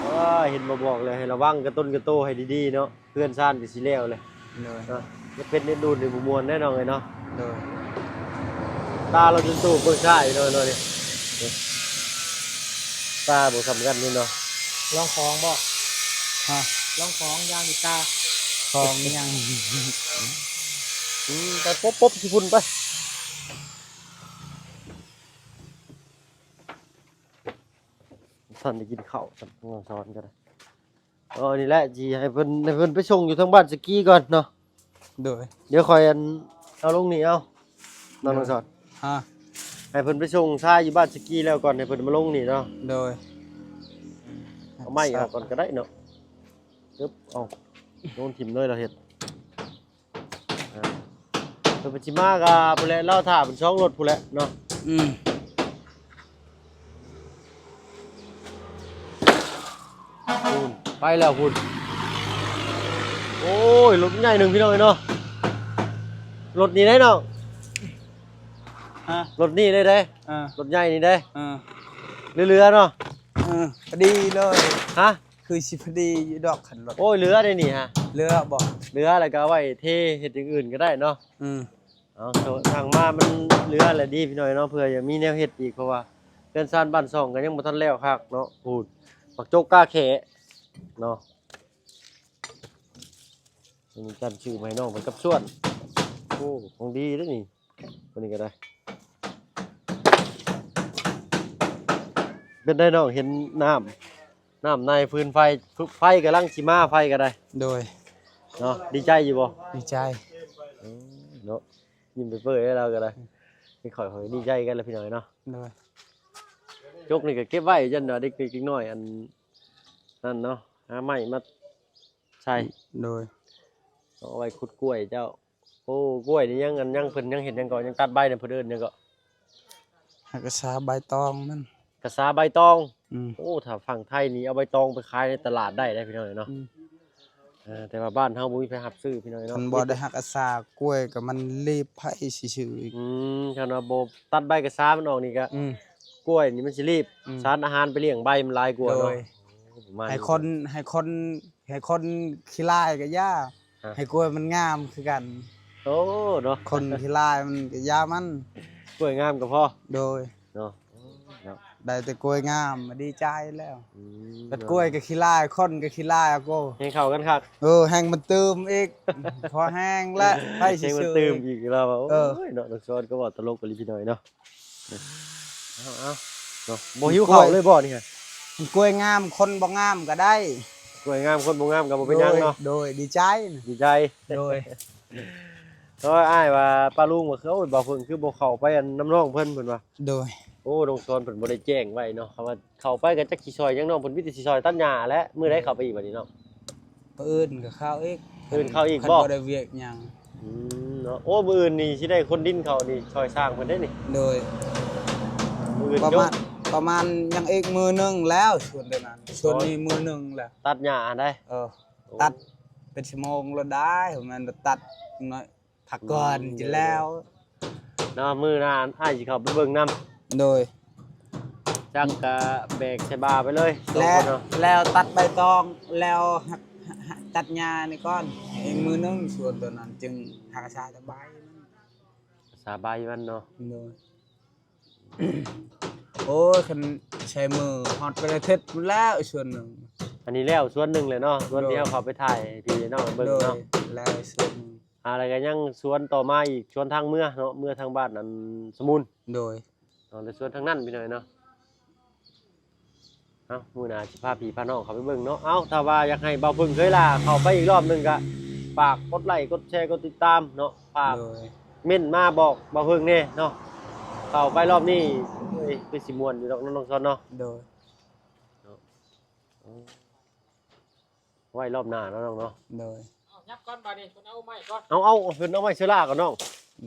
ເອີ ເຫັນບໍ່ບອກແລ້ວ ໃຫ້ລະວັງກະຕົນກະໂຕໃຫ້ດີໆເນາະ. ເຮືອນຊານກະຊິແລ້ວແຫຼະ. ໂດຍ ເນາະ ເຮັດເປັນເຮັດດູນນີ້ບໍ່ມ່ວນແນ່ນ້ອງເອີຍເນາະ. ໂດຍ ຕາລາວຈົນຕູບເບິ່ງຊາຍເນາະ ເນາະນີ້. ຕາບໍ່ສ່ຳກັນນີ້ເນາະ. ລອງຂອງບໍ່? ຮະ? ລອງຂອງ ຢາງຢູ່ຕາ ຂອງຫຍັງ? ອືມ ໄປປົບໆ ຂີ້ຝຸ່ນໄປ. ທ່ານໄດ້ກິນເຂົ້າ ສອນກໍໄດ້. ເອີ ນີ້ແຫຼະ ຊິໃຫ້ເພິ່ນ ໃຫ້ເພິ່ນໄປສົ່ງຢູ່ທາງບ້ານສະກີກ່ອນເນາະ. ໂດຍ ດຽວຂ້ອຍ ອັນ ເອົາລົງນີ້ເອົາ ນ້ອງ ໂດຍ ນ້ອງສອນ ຮະ ໃຫ້ເພິ່ນໄປສົ່ງຊາຍຢູ່ບ້ານສະກີແລ້ວກ່ອນ ໃຫ້ເພິ່ນມາລົງນີ້ເນາະ. ໂດຍ ເອົາໄມ້ອອກກ່ອນກໍໄດ້ເນາະ. ເອີບ ເອົາ ໂຍນຖິ້ມເລີຍ ລາວເຮັດ ອ່າ ເພິ່ນຊິມາກໍພຸ້ນແຫຼະ ລາວຖ້າເປັນສອງລົດພຸ້ນແຫຼະເນາະ. ອືມ ພຸ້ນ ໄປແລ້ວພຸ້ນ. ໂອ້ຍ ລົດໃຫຍ່ໜຶ່ງ ພີ່ນ້ອງເອີຍເນາະ. ລົດນີ້ໄດ໋ນ້ອງ ຮະ? ລົດນີ້ໄດ໋ ເອີ ລົດໃຫຍ່ນີ້ໄດ໋ ເອີ ເຫຼືອໆເນາະ. ເອີ ພໍດີເລີຍ ຮະ? ຄືຊິພໍດີຢູ່ດອກຄັນລົດ. ໂອ້ຍ ເຫຼືອໄດ໋ນີ້ຮະ ເຫຼືອບໍ່? ເຫຼືອແລ້ວກໍເອົາໄວ້ເທເຮັດຢ່າງອື່ນກໍໄດ້ເນາະ. ອືມ ເອົາ ທາງມາມັນເຫຼືອແຫຼະດີພີ່ນ້ອງເນາະ ເພື່ອຢາກມີແນວເຮັດອີກ ເພາະວ່າເຮືອນຊານບ້ານຊ່ອງກໍຍັງບໍ່ທັນແລ້ວຄັກເນາະ. ພຸ້ນ ໝາກຈົກກ້າແຂເນາະ. ນີ້ຈັດຊື່ມາໃຫ້ນ້ອງເພິ່ນກັບຊວນ. ໂອ້ ຂອງດີເດ້ນີ້ ຕົວນີ້ກໍໄດ້. ເປັນໄດນ້ອງ ເຫັນນ້ຳ ນ້ຳໃນຟືນໄຟ ຟ- ໄຟກຳລັງຊິມາ ໄຟກໍໄດ້. ໂດຍ. ເນາະ ດີໃຈຢູ່ບໍ່? ດີໃຈ. ເອີ ເນາະ ຍິ້ມເປີຍໆ ແລ້ວລາວກໍໄດ້. ອືມ ຂ້ອຍ ຂ້ອຍດີໃຈກັນແລ້ວພີ່ນ້ອງເນາະ. ໂດຍ. ຈົກນີ້ກໍເກັບໄວ້ ຢ້ານວ່າເດັກ ເດັກນ້ອຍ ອັນນັ້ນເນາະ ຫາໄມ້ມາໃສ່. ໂດຍ. ເອົາໄວ້ຂຸດກ້ວຍເຈົ້າ. ໂອ້ ກ້ວຍນີ້ຍັງ ອັນ ຍັງ ເພິ່ນຍັງເຮັດຫຍັງເກາະ ຍັງຕັດໃບນະ ເພິ່ນເອີ້ນຫຍັງເກາະ? ຫາກະຊາໃບຕອງມັນ. ກະຊາໃບຕອງ. ອືມ. ໂອ້ ຖ້າຝັ່ງໄທນີ້ເອົາໃບຕອງໄປຂາຍໃນຕະຫຼາດໄດ້ເດ້ພີ່ນ້ອງເນາະ. ອືມ. ເອີ ແຕ່ວ່າບ້ານເຮົາບໍ່ມີໃຜຮັບຊື້ພີ່ນ້ອງເນາະ. ຄັນບໍ່ໄດ້ຫາກະຊາກ້ວຍກໍມັນລີບໃຜຊິຊື້ອີກ. ອືມ. ຄັນວ່າບໍ່ຕັດໃບກະຊາມັນອອກນີ້ກະ ອືມ ກ້ວຍນີ້ມັນຊິລີບ. ອືມ. ສານອາຫານໄປລ້ຽງໃບມັນຫຼາຍກວ່າເນາະ. ໂດຍ. ປະມານ ໃຫ້ຄົນ ໃຫ້ຄົນ ໃຫ້ຄົນຂີ້ລາຍກໍຢ່າ ຮະ ໃຫ້ກ້ວຍມັນງາມຄືກັນ. ໂອ້ ເນາະ ຄົນຂີ້ລາຍມັນກໍຢ່າມັນ. ກ້ວຍງາມກໍພໍ. ໂດຍ. ເນາະ ເນາະ ໄດ້ແຕ່ກ້ວຍງາມ ມາດີໃຈແລ້ວ. ອືມ. ແຕ່ກ້ວຍກໍຂີ້ລາຍ ຄົນກໍຂີ້ລາຍ ອາໂກ ແຮ່ງເຂົ້າກັນຄັກ. ເອີ ແຮ່ງມັນຕື່ມອີກ ພໍແຮ່ງແລ້ວ ໄປຊິຊື້ ແຮ່ງມັນຕື່ມອີກແລ້ວ. ໂອ້ຍ ເນາະ ນ້ອງຊອນກໍເວົ້າຕະຫຼົກອີ່ຫຼີພີ່ນ້ອງເນາະ. ເອົາໆ ເນາະ ບໍ່ຫິວເຂົ້າເລີຍບໍ່ນີ້? ມັນກ້ວຍງາມ ຄົນບໍ່ງາມກໍໄດ້. ກ້ວຍງາມ ຄົນບໍ່ງາມກໍບໍ່ເປັນຫຍັງເນາະ. ໂດຍ ໂດຍ ດີໃຈ ດີໃຈ. ໂດຍ. ໂອ້ຍ ອ້າຍວ່າປ້າລຸງວ່າ ຄື ໂອ້ຍ ບ່າວເພິ່ງຄືບໍ່ເຂົ້າໄປ ອັນ ນຳນ້ອງເພິ່ນ ເພິ່ນວ່າ. ໂດຍ. ໂອ້ ນ້ອງຊອນເພິ່ນບໍ່ໄດ້ແຈ້ງໄວ້ເນາະ ຄຳວ່າເຂົ້າໄປກໍຈັກຊິຊ່ອຍຫຍັງ ນ້ອງເພິ່ນມີແຕ່ຊິຊ່ອຍຕັດຫຍ້າແຫຼະ. ມື້ໃດເຂົ້າໄປອີກບັດນີ້ເນາະ? ມື້ອື່ນກໍເຂົ້າອີກ. ມື້ອື່ນເຂົ້າອີກບໍ່? ຄັນບໍ່ໄດ້ວຽກຫຍັງ. ອືມ ເນາະ. ໂອ້ ມື້ອື່ນນີ້ຊິໄດ້ຂົນດິນເຂົ້ານີ້ ຊ່ອຍຊ່າງເພິ່ນເດ້ນີ້. ໂດຍ. ມື້ອື່ນ ປະມານ ຈົບ ປະມານຍັງອີກມື້ໜຶ່ງແລ້ວ ສ່ວນຕົວນັ້ນ ສ່ວນນີ້ມື້ໜຶ່ງແລ້ວ ຕັດຫຍ້າຫັ້ນໃດ. ເອີ ໂອ້ ຕັດເປັນຊົ່ວໂມງລະໄດ້ ແມ່ນຕັດໜ້ອຍ ພັກກ່ອນ ອືມ ຊິແລ້ວເນາະ. ມື້ໜ້າອ້າຍຊິເຂົ້າໄປເບິ່ງນຳ. ໂດຍ. ຈັກກະແບກໃສ່ບ່າໄປເລີຍ ແລ້ວ ສອງຄົນເນາະ ແລ້ວຕັດໃບຕອງ ແລ້ວຫັກ ຫັກ ຕັດຫຍ້ານີ້ກ່ອນ ອີກມື້ໜຶ່ງ ສ່ວນຕົວນັ້ນຈຶ່ງຫາກະຊາສະບາຍ ສະບາຍມັນເນາະ. ໂດຍ. ໂອ້ຍ ຄັນໃຊ້ມືຮອດເປັນອາທິດພຸ້ນແລ້ວສ່ວນໜຶ່ງ. ອັນນີ້ແລ້ວສ່ວນໜຶ່ງແຫຼະເນາະ ສ່ວນທີ່ ໂດຍ ເຮົາເຂົ້າໄປຖ່າຍໃຫ້ພີ່ນ້ອງເບິ່ງເນາະ. ໂດຍ ແລ້ວສ່ວນໜຶ່ງ. ອ່າ ແລ້ວກໍຍັງສວນຕໍ່ມາອີກ ສວນທາງເມືອເນາະ ເມືອທາງບ້ານອັນສະໝຸນ. ໂດຍ. ເນາະ ແລ້ວສວນທາງນັ້ນພີ່ນ້ອງເນາະ. ເອົ້າ ມື້ໜ້າຊິພາພີ່ພານ້ອງເຂົ້າໄປເບິ່ງເນາະ. ເອົ້າ ຖ້າວ່າຢາກໃຫ້ບ່າວເພິ່ງເຄີຍຫຼ້າເຂົ້າໄປອີກລອບໜຶ່ງ ກໍຝາກກົດໄລ້ ກົດແຊ ກົດຕິດຕາມເນາະ. ຝາກ ໂດຍ ເມັ້ນມາບອກບ່າວເພິ່ງແດ່ເນາະ. ເຂົ້າໄປລອບນີ້ ໂອ້ຍ ຄືຊິມ່ວນຢູ່ດອກເນາະ ນ້ອງຊອນເນາະ. ໂດຍ. ເນາະ ເອົາ ໄວ້ລອບໜ້າເນາະນ້ອງເນາະ. ໂດຍ. ເອົາ ຫຍັບກ່ອນບາດນີ້ ເພິ່ນເອົາໄມ້ກ່ອນ. ເອົາ ເອົາ ເພິ່ນເອົາໄມ້ເຊື້ອລາກ່ອນນ້ອງ.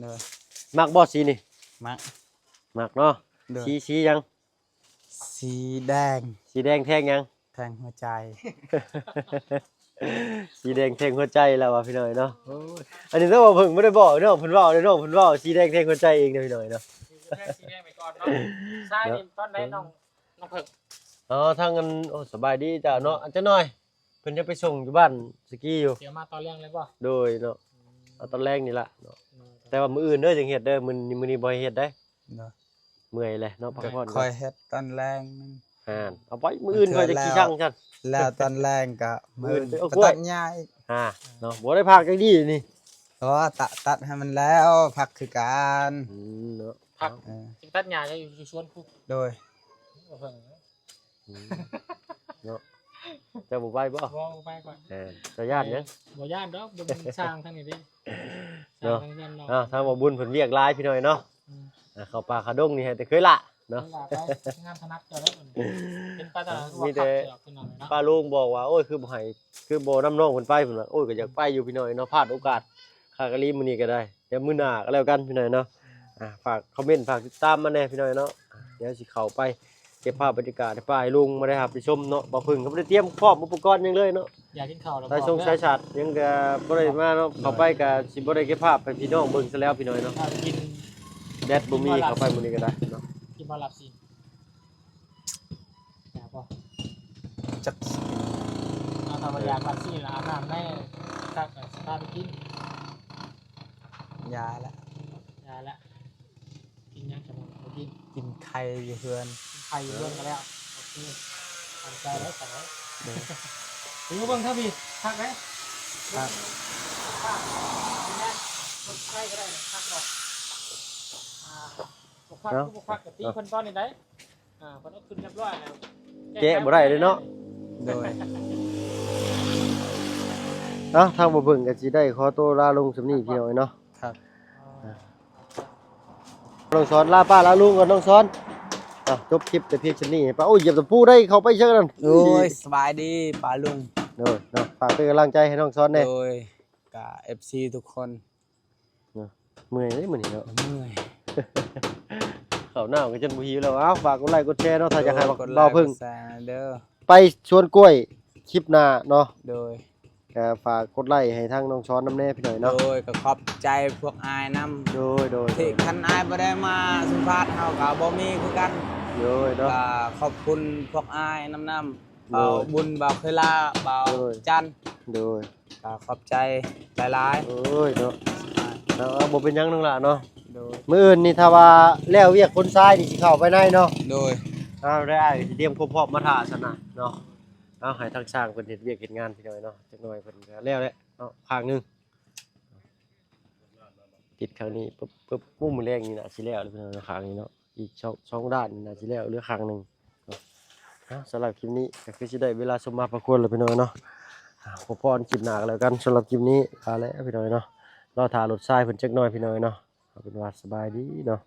ໂດຍ. ມັກບໍ່ສີນີ້? ມັກ. ມັກເນາະ. ໂດຍ. ສີ ສີຫຍັງ? ສີແດງ. ສີແດງແທງຫຍັງ? ແທງຫົວໃຈ. ສີແດງແທງຫົວໃຈແລ້ວວ່າພີ່ນ້ອງເນາະ. ໂອ້ຍ ອັນນີ້ຕ້ອງວ່າເພິ່ງບໍ່ໄດ້ບອກເນາະ ເພິ່ນເວົ້າເດ້ເນາະ ເພິ່ນເວົ້າສີແດງແທງຫົວໃຈເອງເນາະພີ່ນ້ອງເນາະ. ແທງສີແດງໄປກ່ອນເນາະ. ຊາຍນີ້ ເນາະ ຕອນໃດນ້ອງ ນ້ອງເພິ່ງ? ອໍ ທາງອັນ ໂອ້ ສະບາຍດີເຈົ້າເນາະ. ອັນຈັກໜ້ອຍ ເພິ່ນຈະໄປສົ່ງຢູ່ບ້ານສະກີຢູ່. ຊິເອົາມາຕອນແລງເລີຍບໍ່? ໂດຍເນາະ. ອືມ ເອົາຕອນແລງນີ້ລະເນາະ. ໂດຍ ໂດຍ. ແຕ່ວ່າມື້ອື່ນເດີຈຶ່ງເຮັດເດີ ມື້ ມື້ນີ້ບໍ່ໃຫ້ເຮັດໄດ. ໂດຍ. ເມື່ອຍແຫຼະເນາະ ພັກຜ່ອນກ່ອນ. ຂ້ອຍເຮັດຕອນແລງ. ອ່າ ເອົາໄວ້ ມື້ອື່ນຂ້ອຍຈະຂີ່ຊ່າງຊັ້ນ. ແລ້ວຕອນແລງກໍມື້ອື່ນໄປຕັດຫຍ້າອີກ. ອ່າ ເນາະ ບໍ່ໄດ້ພັກຈັກດີ້ນີ້. ອໍ ຕັດ ຕັດໃຫ້ມັນແລ້ວ ພັກຄືກັນ. ອືມ ເນາະ. ພັກ ເອີ ຊິໄປຕັດຫຍ້າຢູ່ ຢູ່ສວນພຸ້ນ. ໂດຍ. ອືມ ເນາະ ເຈົ້າບໍ່ໄປບໍ່? ບໍ່ ບໍ່ໄປຂ້ອຍ. ເອີ ເຈົ້າຢ້ານຫຍັງ? ບໍ່ຢ້ານດອກ ບໍ່ແມ່ນຊ່າງທາງນີ້ເດ້. ເນາະ ຊ່າງທາງເຮືອນເນາະ. ອ່າ ທາງບໍ່ບຸນເພິ່ນວຽກຫຼາຍພີ່ນ້ອງເນາະ. ອືມ ອ່າ ເຂົ້າປ່າເຂົ້າດົງນີ້ໃຫ້ແຕ່ເຄີຍລະເນາະ. ເຄີຍລະໄປ ງານຖະໜັດເຈົ້າແລ້ວ. ເອີ ເຫັນໄປຕະຫຼາດ ມີແຕ່ ຄືວ່າຄັກເນາະ ປ້າລຸງບອກວ່າ ໂອ້ຍ ຄືບໍ່ໃຫ້ ຄືບໍ່ນຳນ້ອງເພິ່ນໄປ ເພິ່ນວ່າ. ໂອ້ຍ ກໍຢາກໄປຢູ່ພີ່ນ້ອງເນາະ ພາດໂອກາດຄັກອີ່ຫຼີມື້ນີ້ກໍໄດ້. ດຽວມື້ໜ້າກໍແລ້ວກັນພີ່ນ້ອງເນາະ. ອ່າ ຝາກຄອມເມັນ ຝາກຕິດຕາມມາແດ່ພີ່ນ້ອງເນາະ. ດຽວຊິເຂົ້າໄປເກັບພາບບັນຍາກາດໃຫ້ປ້າໃຫ້ລຸງມາໄດ້ຮັບໄປຊົມເນາະ. ບ່າວເພິ່ງກໍບໍ່ໄດ້ຕຽມພ້ອມອຸປະກອນຫຍັງເລີຍເນາະ. ຢາກກິນເຂົ້າແລ້ວ ສາຍຊົງ ບອກເດີ ສາຍຊາດຫຍັງກໍບໍ່ໄດ້ມາເນາະ. ໂດຍ. ເຂົ້າໄປກໍຊິບໍ່ໄດ້ເກັບພາບໃຫ້ພີ່ນ້ອງເບິ່ງຊະແລ້ວພີ່ນ້ອງເນາະ. ເຂົ້າກິນ ແບັດບໍ່ມີ ເຂົ້າໄປມື້ນີ້ກໍໄດ້ເນາະ. ກິນບໍ່ລາບຊີ້ນ? ຢາກບໍ່? ຈັກ ເອົາ ຖ້າວ່າຢາກລາບຊີ້ນລະອາບນ້ຳແດ່ ຄັກກໍຊິພາໄປກິນ. ຢ່າລະ ຢ່າລະ. ກິນຫຍັງຊະບໍ່? ບໍ່ກິນ. ກິນໄຂ່ຢູ່ເຮືອນ. ກິນໄຂ່ຢູ່ເຮືອນກໍແລ້ວ. ໂອເຄ. ໃສ່ໄດ້ໃສ່ໄດ້ ໂດຍ ຢູ່ເບິ່ງທາງພີ້ ຄັກເດ້ ຄັກ ຄັກ ລົດໄຟກໍໄດ້ ຄັກບໍ່ ອ່າ ບໍ່ຄັກ ເນາະ ຄືບໍ່ຄັກ ກໍຕີເພິ່ນຕອນນີ້ໄດ້ ອ່າ ເພິ່ນເອົາຂຶ້ນຮຽບຮ້ອຍແລ້ວ ແກ້ໄຂບໍ່ໄດ້ເດ້ເນາະ ໂດຍ ເນາະ ທາງບໍ່ເບິ່ງກໍຊິໄດ້ຂໍໂຕລາລົງສ່ຳນີ້ພີ່ນ້ອງເອີຍເນາະ ຄັບ ອ່າ ນ້ອງສອນ ລາປ້າລາລຸງກ່ອນ ນ້ອງສອນ ອ່ະ ຈົບຄລິບແຕ່ພຽງສ່ຳນີ້ ໄປ ໂອ້ຍ ຢຽບຕະປູໄດ້ ເຂົ້າໄປເຊີນັ້ນ ໂອ້ຍ ສະບາຍດີປ້າລຸງ ໂດຍ ເນາະ ຝາກເປັນກຳລັງໃຈໃຫ້ນ້ອງສອນແດ່ ໂດຍ ກະ ເອັຟຊີ ທຸກຄົນ ເນາະ ເມື່ອຍເດ້ມື້ນີ້ເນາະ ເມື່ອຍ ເຂົ້າໜ້າກໍຈົນບໍ່ຫິວແລ້ວ ເອົາ ຝາກກົດໄລກົດແຊເນາະ ຖ້າຢາກໃຫ້ ໂດຍ ກົດໄລ ບ່າວເພິ່ງ ກົດແຊເດີ ໄປສວນກ້ວຍຄລິບໜ້າເນາະ ໂດຍ ກໍຝາກກົດໄລໃຫ້ທາງນ້ອງສອນນຳແດ່ພີ່ນ້ອງເນາະ ໂດຍ ກໍຂອບໃຈພວກອ້າຍນຳ ໂດຍ ໂດຍ ທີ່ຄັນອ້າຍບໍ່ໄດ້ມາສຳພາດເຮົາກໍບໍ່ມີຄືກັນ ໂດຍເນາະ ກໍຂອບຄຸນພວກອ້າຍນຳ ໂດຍ ບ່າວບຸນ ບ່າວເຄີຍລາ ບ່າວ ໂດຍ ຈັນ ໂດຍ ກໍຂອບໃຈຫຼາຍໆ ໂອ້ຍເນາະ ອ່າ ເອົາ ບໍ່ເປັນຫຍັງນ້ອງຫຼ້າເນາະ ໂດຍ ມື້ອື່ນນີ້ຖ້າວ່າແລ້ວວຽກຂົນຊາຍນີ້ຊິເຂົ້າໄປໃນເນາະ ໂດຍ ເອົາ ໄດ້ ອ້າຍຊິຕຽມຄວາມພ້ອມມາຖ້າຊັ້ນນະເນາະ ເອົາ ໃຫ້ທາງຊ່າງເພິ່ນເຮັດວຽກເຮັດງານພີ່ນ້ອງເນາະ ຈັກໜ່ອຍເພິ່ນກໍແລ້ວແຫຼະເນາະ ຂ້າງໜຶ່ງ ຕິດຂ້າງນີ້ປຶບ ປຶບ ໂອ້ ມື້ແລງນີ້ໜ້າຊິແລ້ວເລີຍພີ່ນ້ອງເນາະ ຂ້າງນີ້ເນາະ ອີກສອງ ສອງດ້ານນີ້ໜ້າຊິແລ້ວ ເຫຼືອຂ້າງໜຶ່ງເນາະ ເອົາ ສຳລັບຄລິບນີ້ກໍຄືຊິໄດ້ເວລາສົມມາພາຄວນແລ້ວພີ່ນ້ອງເນາະ ອ່າ ພໍກັນຄລິບໜ້າກໍແລ້ວກັນ ສຳລັບຄລິບນີ້ລາແລ້ວພີ່ນ້ອງເນາະ ລໍຖ້າລົດຊາຍເພິ່ນຈັກໜ່ອຍພີ່ນ້ອງເນາະ ເອົາເປັນວ່າສະບາຍດີເນາະ.